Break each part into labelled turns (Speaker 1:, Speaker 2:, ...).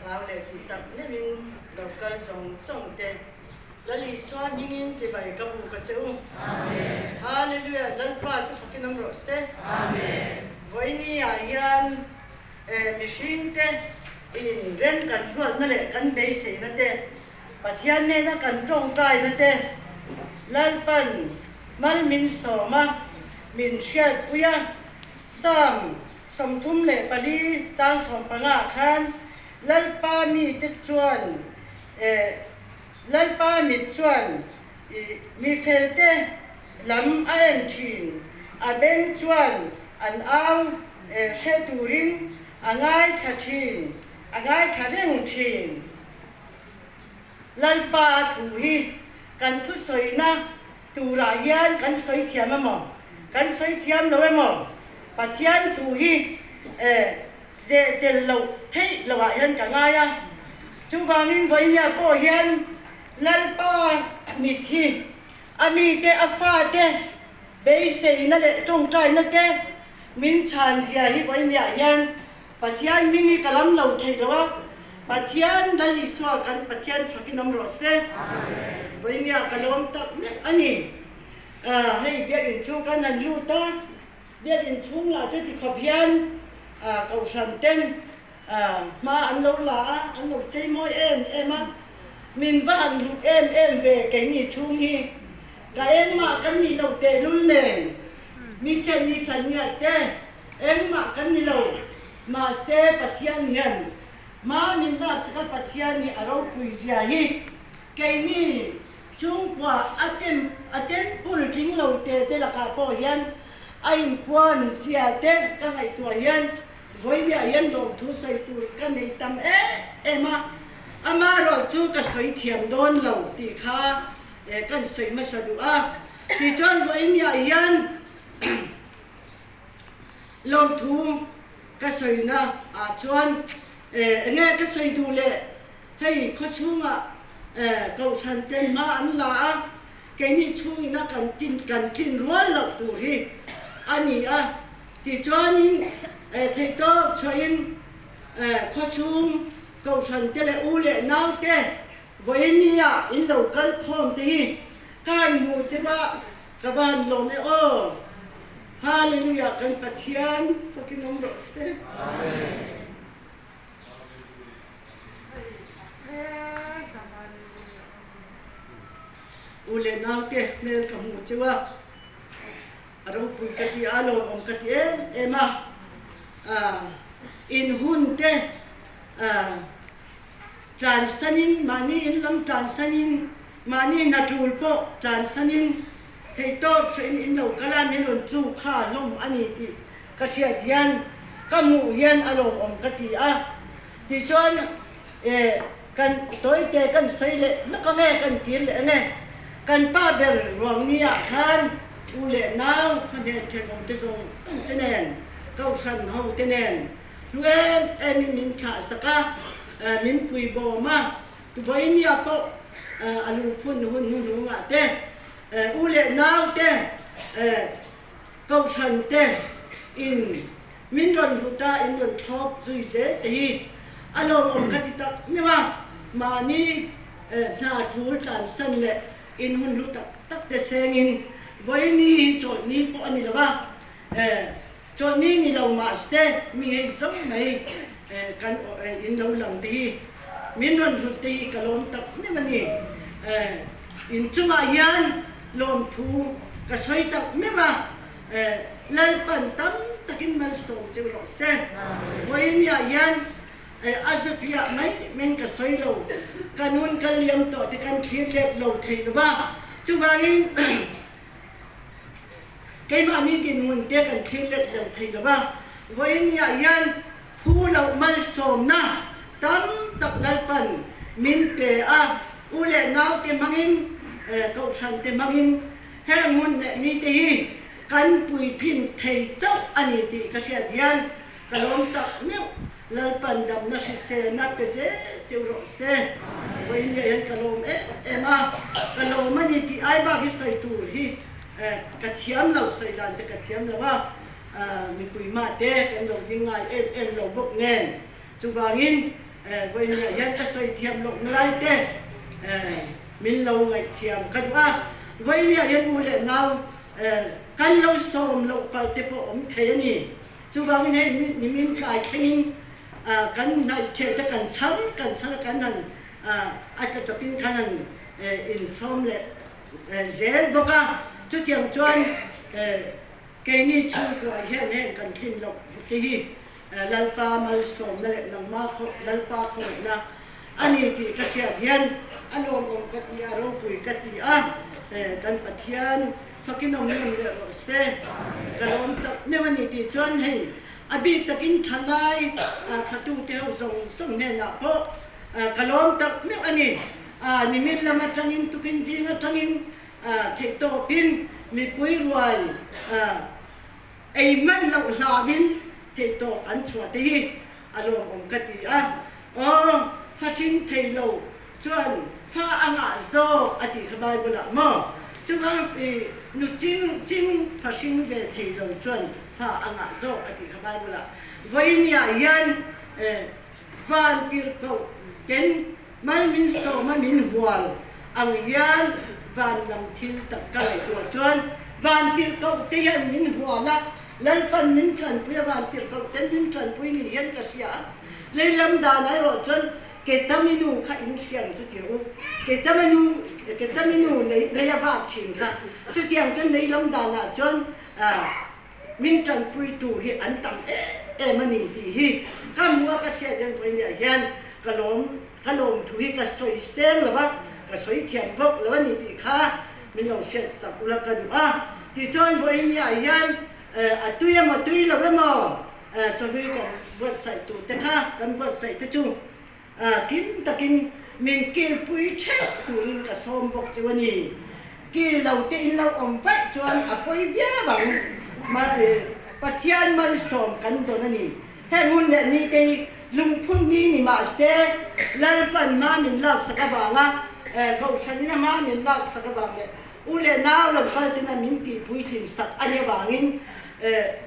Speaker 1: Thlarau leh tih tak meuhin lo kal zawng zawng te Lal Isua hmingin chibai ka bu ka che u. Hallelujah Lalpa chu fakin awm rawh se. Vawiini ah hian mihring te in rem kan ruatna leh kan beiseina te Pathian nena kan tawngtaina te Lalpan mal min sawm a, min hriatpui a, Psalm 34 chang 15 ah khan Lalpa mite chuan eh Lalpa mit chuan ih mi felte lam a en thin, a beng chuan an au eh hre turin a ngaithla thin, a ngaithla reng thin. Lalpa thu hi kan thusawina turah hian kan sawi thiam emaw, kan sawi thiam lo emaw, Pathian thu hi eh zeh tel loh theih lohah hian ka ngai a. Chuvangin vawinia pawh hian Lalpa mit hi a mite a fate beiseina leh tawngtaina te min chhan zia hi vawinia hian Pathian hming hi ka lam lo thei lo a, Pathian Lal Isua kan Pathian fakin awm rawh se. Vawinia ka lawm tak mek a ni. Hei biakinn chhung kan han lut a, biakinn chhung lah chu tikhawp hian kohhran ten hma an lo la a, an lo chei mawi em em a, min va han lut em em ve keini chhung hi ka engmah kan nih loh tehlul nen mi chen ni than nia te Engmah kan ni lo, mahse Pathian hian hma min laksak a Pathian hi a ropui zia hi keini chhungkua a tem a temple tling lo te te lakah pawh hian a inpuan zia te ka ngaihtuah hian vawiah hian lawmthu sawi tur ka nei tam em em a, amaherawh chu ka sawi thiam dawn lo tih kha kan sawi hmasa duh a, tichuan vawiiniah hian Lawmthu ka sawina ah chuan enge ka sawi duh leh hei khawchhungah kohhran ten hma an la a, keini chhungina kan tin kan tlin rual loh tur hi a ni a, tichuanin theihtawp chhuahin khawchhung kohhran te leh u leh nau te vawinia in lo kal khawm te hi ka han hmuh cheu a, Ka van lawm e aw. Hallelujah kan Pathian fakin awm rawh se. Amen. U leh naute hmel ka hmuh cheu a, a ropui ka ti a, lawmawm ka ti em em a, in hun te tlansanin mahni in lam tlansanin Mahni hna tul pawh tlansanin theihtawp hrehin in lo kal a, min rawn chu kha hlawm a ni tih ka hriat hian ka hmuh hian a lawmawm ka ti a. Tichuan eh kan tawite kan sawi leh lawk ang e, kan kir leh ang e. Kan pa ber ruang ni ah khan u leh nau kha hnen thenawm te zawng zawng te nen, kohhran ho te nen hlu em em in min thlah sak a, min pui bawm a. Vawinia pawh a lungphun hun hnuhnungah te, u leh nau te, kohhran te in min rawn hlut a, in rawn thlawp zui zel te hi a lawmawm ka ti tak meuh a, mahni hna tul tlansan leh in hun hlu tak tak te sengin Vawiini hi chawlhni pawh a ni lo va, Chawlhni ni lo mahse mi hei zo mai kan in lo lang te hi min rawn hlut te hi ka lawm tak meuh a ni. In chungah hian lawmthu ka sawi tak meuh a, Lalpan tam takin malsawm cheu rawh se. Vawiiniah hian a zatliah mai maiin ka sawi lo, ka nun ka liam tawh te kan thlir let lo thei lo va, chuvangin Keimahni dinhmun te kan thlir let lo thei lo va, vawiiniah hian phu loh malsawmna tam tak Lalpan min pe a, u leh naute hmangin, kohhran te hmangin heng hun leh nite hi kan puithin thei chauh a ni tih ka hriat hian ka lawm tak meuh. Lalpan damna hriselna pe zel cheu rawh se. Vawiin hian ka lawm em em a, ka lawm a ni tih ai bak hi sawi tur hi ka thiam lo, sawi dan te ka thiam lo a, mipui mah te kan lo ding ngai em em lo bawk nen. Chuvangin. Vawinia hian ka sawi thiam lohna lai te min lo ngaihthiam ka duh a. Vawinia hian u leh nau kan lo sawm loh palh te pawh awm thei a ni. Chuvangin hei nimin tlai thlengin kan hnaih theh te kan chhar kan chhar a kan han a tla chawpin khan han insawm leh zel bawk a. Chutiang chuan keini chhungkuah hian heng kan tlin loh te hi Lalpa malsawmna leh nangma khaw Lalpa khawngaihna a ni tih ka hriat hian a lawmawm ka ti a, ropui ka ti a, kan Pathian fakin awm nawn leh rawh se, ka lawm tak meuh a ni tih chuan hei a bik takin thalai thatute ho zawng zawng hnenah pawh ka lawm tak meuh a ni. Nimin lam atangin tukin zing atangin theihtawpin mipui ruai Ei hman loh hlauhin theihtawp an chhuah te hi a lawmawm ka ti a, aw fa hring thei lo chuan fa a ngah zawk a tih kha Bible ah maw? Chuvang i nu ching ching fa hring ve thei lo chuan fa a ngah zawk a tih kha Bible ah vawinia hian van tirhkoh ten Mal min sawma min hual ang hian van lam thil tak ka ngaihtuah chuan van tirhkoh te hian min hual a, Lalpan min tanpui a, van tirhkoh ten min tanpui ni hian ka hria a. Lei lam danah erawh chuan Ketami nu kha in hriang chu tirh u, Ketami nu Ketami nu lei a vak thin kha, chutiang chuan lei lam danah chuan Min tanpuitu hi an tam em em a ni tih hi ka hmu a, ka hriat hian vawinia hian ka lawm ka lawmthu hi ka sawi seng lo va, ka sawi thiam bawk lo a ni tih kha min lo hriat sak ula ka duh a. Tichuan vawinia hian a tui emaw tui lo emaw chawhlui kan buatsaih tur te kha kan buatsaih te chu Kim takin min kilpui theuh turin ka sawm bawk chu a ni. Kil lo te in lo awm vaih chuan a pawi viau ang. Pathian malsawm kan dawn a ni. Heng hun leh ni te hi lungphun ni ni mah se Lalpan hma min laksak avanga Kohhranin a hma min laksak avang leh U leh nau lam kal ten a min tih puitlin sak a nih avangin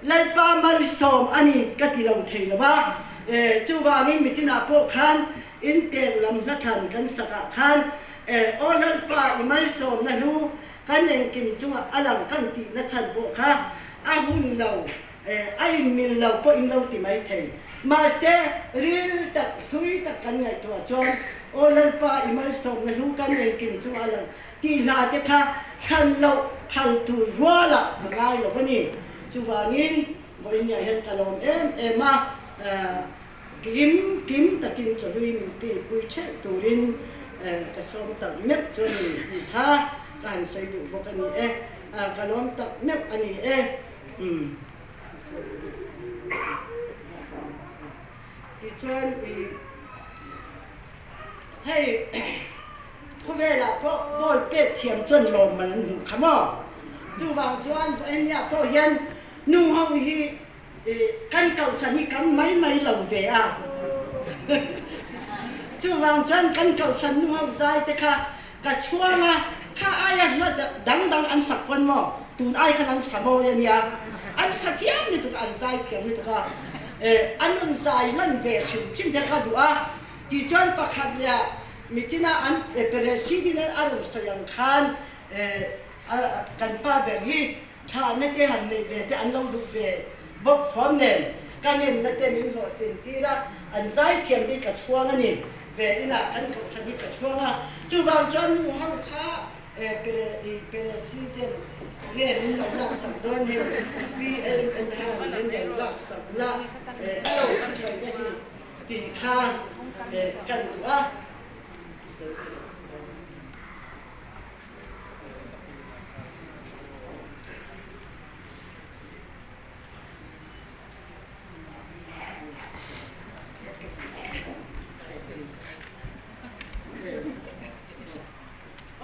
Speaker 1: Lalpa malsawm a ni ka ti lo thei lo va. Chuvangin michinah pawh khan intek lam hlathlan kan sakah khan Aw Lalpa i malsawmna hlu kan engkim chungah a lang kan tihna chhan pawh kha a hun lo a inmil lo pawh in lo ti mai thei. Mahse, ril tak, thui tak kan ngaihtuah chuan Aw Lalpa i malsawmna hlu kan engkim chungah a lang Tih hla te kha thlan loh phal tur rualah ka ngai lo a ni. Chuvangin vawinia hian ka lawm em em a, kim kim takin chawhlui min tilpui theuh turin ka sawm tak meuh chu a ni tih kha ka han sawi duh bawk a ni e. Ka lawm tak meuh a ni e. Tichuan i. Hei khawvelah pawh ball pek thiam chuan lawmman an hmuh kha maw? Chuvang chuan India pawh hian nu ho hi kan kohhran hi kan mai mai lo ve a. Chuvang chuan kan kohhran nu ho zai te kha ka chhuang a, kha aia hla dang dang an sak pawn maw? Tun ai khan an sa mawi a nia, an sa thiam lutuk a, an zai thiam lutuk a, an rawn zai lan ve hrim hrim te kha duh a. Tichuan pakhat leh michina an president a rawn sawi ang khan kan pa ber hi thlahna te han neih ve te an lo duh ve bawk fawm nen ka ngenna te min hlawhtlin tir a, an zaithiam te hi ka chhuang a ni ve inah kan kohhran hi ka chhuang a, chuvang chuan nu ho kha president nge min lo laksak dawn hei PLN khan min lo laksak la ka lo sawi na hi. Tih kha kan duh a.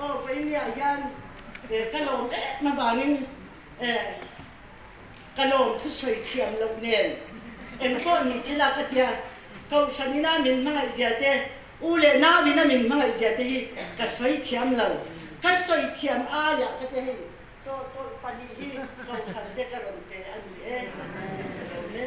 Speaker 1: Aw Vawinia hian ka lawm em avangin Ka lawm thusawi thiam loh nen engpawh ni se la ka tia, Kohhran ina min hmangaih zia te, u leh nau ina min hmangaih zia te hi ka sawi thiam lo. Ka sawi thiam aiah ka tia hei chawhtawlh pahnih hi Kohhran te ka rawn pe a ni e, ka lawm e.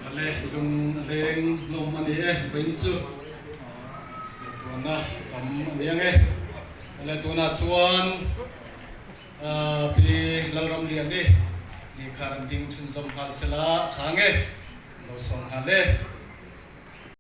Speaker 2: Ale lung a leng hlawm a ni e, vawiin chu tuahna tam a ni ang e. Ale tunah chuan Pi Lalramliani lehkha an ding chhunzawm nghal sela a tha ang e, lo sawm nghal e.